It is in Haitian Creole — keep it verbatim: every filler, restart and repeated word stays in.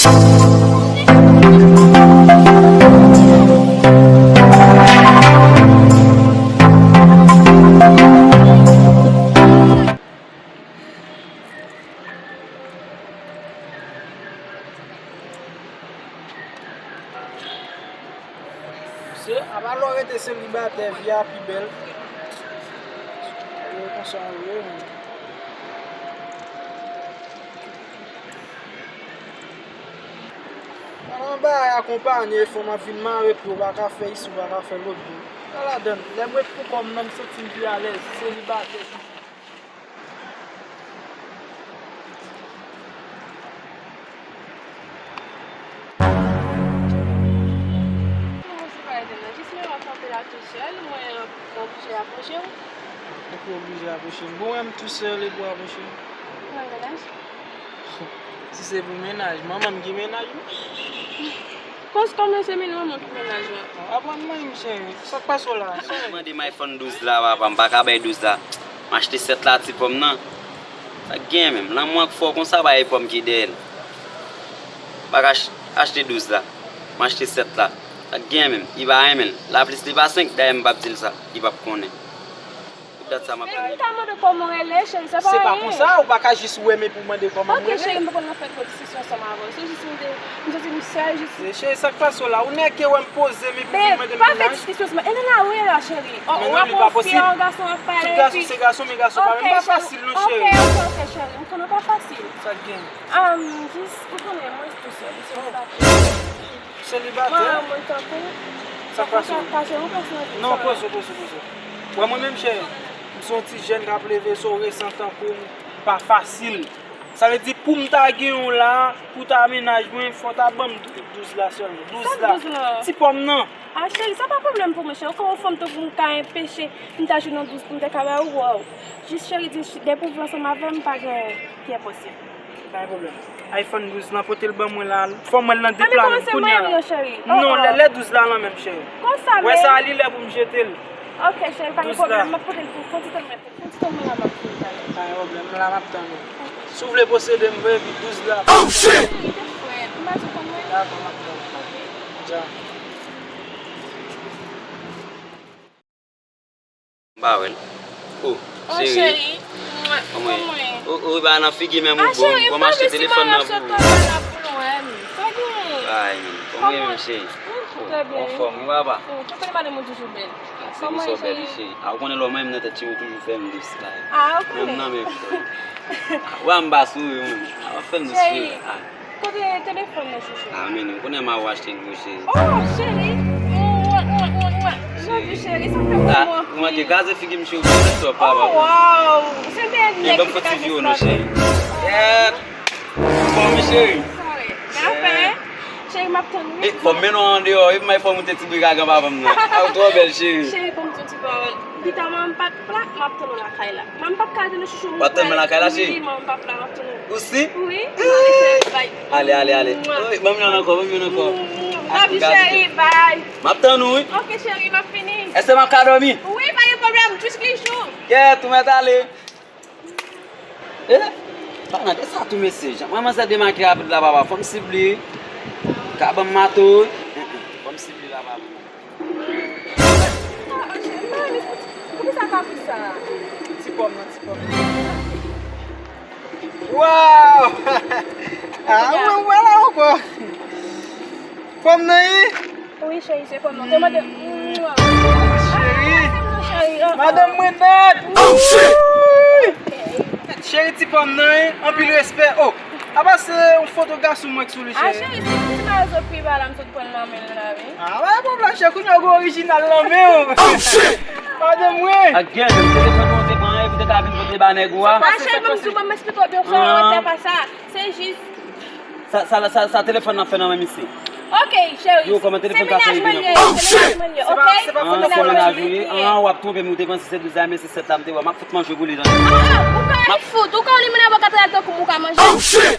Se, apa lè w rete selibatè, vi a pi bèl. E konsa w ye, men. Anba a akonpanye fanm ap vin mare pye, w pa ka fè isi, w pa ka fè lòt bò. Sa ladann, lè m ret pou kò m nan, m santi m pi alèz, selibatè. Mwen se pa ede nan, jis men w ap kanpe la tou sèl, mwen oblije apwoche w. Ou pa oblije apwoche m. Bon, mwen m tou sèl epi w apwoche m. Nan mennaj? Si se pou mennaj, manman m ki mennaj mwen. Kòm se manman w ki mennaj mwen. Aprann mwen, m cheri. Sa k pase w la? Mande m iPhone douz la, papa, m pa ka bay douz la. M achte sèt la, ti pòm nan. Sa k genyen menm? Lanmou an k fò konsa, pa e pòm ki dèyè l. M pa ka ach-, achte douz la. M achte sèt la. Sa k genyen menm? Li pa renmen l. Laplis li pa senk, dayè m p ap di l sa. Li p ap konnen. Pou dat sa m ap tann li. Cheri, ou ka mande kòman w rele, cheri, se pa anyen. Se pa konsa, ou pa ka jis wè m epi w mande kòman m rele. Ok, cheri, m poko nan fè gwo diskisyon ansanm avè w. Se jis m te, m santi m sèl, jis. E cheri, sa k pase w la? Ou nèke wè m poze m epi w vin mande m mennaj? Babe, pa fè diskisyon ansanm. E nan lari la, cheri. Men non, li pa posib. Tout gason se gason, men gason pa menm pa fasil non, cheri. Ok, ok, ok, cheri, m konnen w pa fasil. Sa k gen? Ahn, jis, ou konnen, mwen tou sèl, m selibatè. Selibatè? Mwen, mwen tankou. Sa k pase w? Kache yon plas nan vi. Non, poze w, poze w, poze w. Wè mwen menm, cheri, m se yon ti jèn k ap leve, so resan tankou m pa fasil. Sa vle di pou m ta gen yon la, pou ta mennaj mwen, fò w ta ban m douz la sèlman. Douz la. Sa douz la? Ti pòm nan. Ah, cheri, sa pa pwoblèm pou mwen, cheri. Ou konn yon fanm tankou m ka enpeche, m ta jwenn yon douz pou m te ka ba ou, waw. Jis, cheri, di, depi w vle ansanm avè m, pa gen ki enposib. Pa gen pwoblèm. iPhone douz lan, pote l ban mwen la. Fò m wè l nan de pla menm, kounye a la. Non, lè, lè douz la lan menm, cheri. Konsa menm? Wè sa, li lè pou m jete l. Ok, cheri, pa gen pwoblèm. M ap pote l pou, fon ti tan mwen, fon ti tan mwen la, m ap vin. Pa gen pwoblèm, m la, m ap tann ou. Si w vle posede m, vre, epi douz la. Oh, shit! Cheri, te frèt. Ou pa di w konn mwen? Dakò, m ap tann ou. Ok. Dja. M pa wè l. Oh, cheri. Kòman w ye? Oh, oh, e pa nan figi menm ou bon. Bon, m achte telefòn nan pou ou. Ay, kòman w ye menm, cheri? Oh, anfòm, wi, papa? Ah, se pou sa w bèl, wi, cheri. Ah, ou konnen lè w manyen m nan tèt, cheri, ou toujou fè m dous la. Menm nan menm. Wè m pa souri, wi. Ah, w ap fè m dous, cheri. Kote telefòn nan, chouchou? Ah, men, ou konnen m a ou achte l pou ou, cheri. Oh, cheri. Mwa, mwa, mwa, mwa. Love you, cheri. Sa fè m anpil. Ou manke kraze figi m, cheri, ou fè m twòp, papa. Oh, wow. Se te nèg ki te ka fè sa. Cheri. Bon, mi cheri. Sa vre. Cheri, m ap tann ou wi. E, fò m mennen w andeyò, epi m ay fò w moute ti brik a granpapa m nan. A, ou twò bèl, cheri. Cheri, ban m di w ti pawòl. Pita, manman m pa t la, m ap tann ou lakay la. Manman m p ap ka rete non, chouchou. W ap tann mwen lakay la, cheri? Wi, manman m p ap la, m ap tann ou. Ou si? Wi, m ap tann ou, bye. Ale, ale, ale. Wi, ban m yonn ankò, ban m yonn ankò. Love you, cheri, bye. M ap tann ou, wi. Ok, cheri, m ap fini. Èske m ap ka dòmi? Wi, pa gen pwoblèm, just gliche ou. Kèt, ou mèt ale. Eh, pa nan de sa tou, mesye. Jan manzè demake rapid la, papa. Fò m sible. Ka ban m mato. Eh, eh, fò m sible la, papa. Ah, oh, cheri, poukisa kapris sa? Ti pòm nan, ti pòm nan. Wow! Ah, mwen, mwen la ankò. Pòm nan, wi. Wi, cheri, se fò non. Te mande. Cheri. Ah, se mwen, cheri. Ah, madanm mwen nèt. Oh, shit! Cheri, ti pòm nan, wi. Anpil respè. Oh, apa se yon foto gason mwen k sou li, cheri? Ah, cheri, se yon ti mazo priva la, m sot pran nan men l la, wi. Ah, pa gen pwoblèm, cheri. Kounye a w gen orijinal nan men w. Oh, shit! Madanm mwen. Ak gen, menm telefòn mwen te pran, epi te ka vin pote ba nèg ou a. Ah, cheri, ban m di w, ban m eksplike w byen, sa, se pa sa. Se jis. Sa, sa, sa, sa telefòn nan fè nan men misye. Ok, cheri. Yo, kòman telefòn sa fè rive nan men? Se mennaj mwen li ye, ok? Se pa, se pa fòt nan mennaj ou ye. Ah, w ap twonpe m, ou te panse se douz la, men se sèt la m te wè. M ap fout manje pou li, tande. Ah, ou ka al fout, ou ka al limen nan bò katran tankou m, ou ka manje. Oh, shit!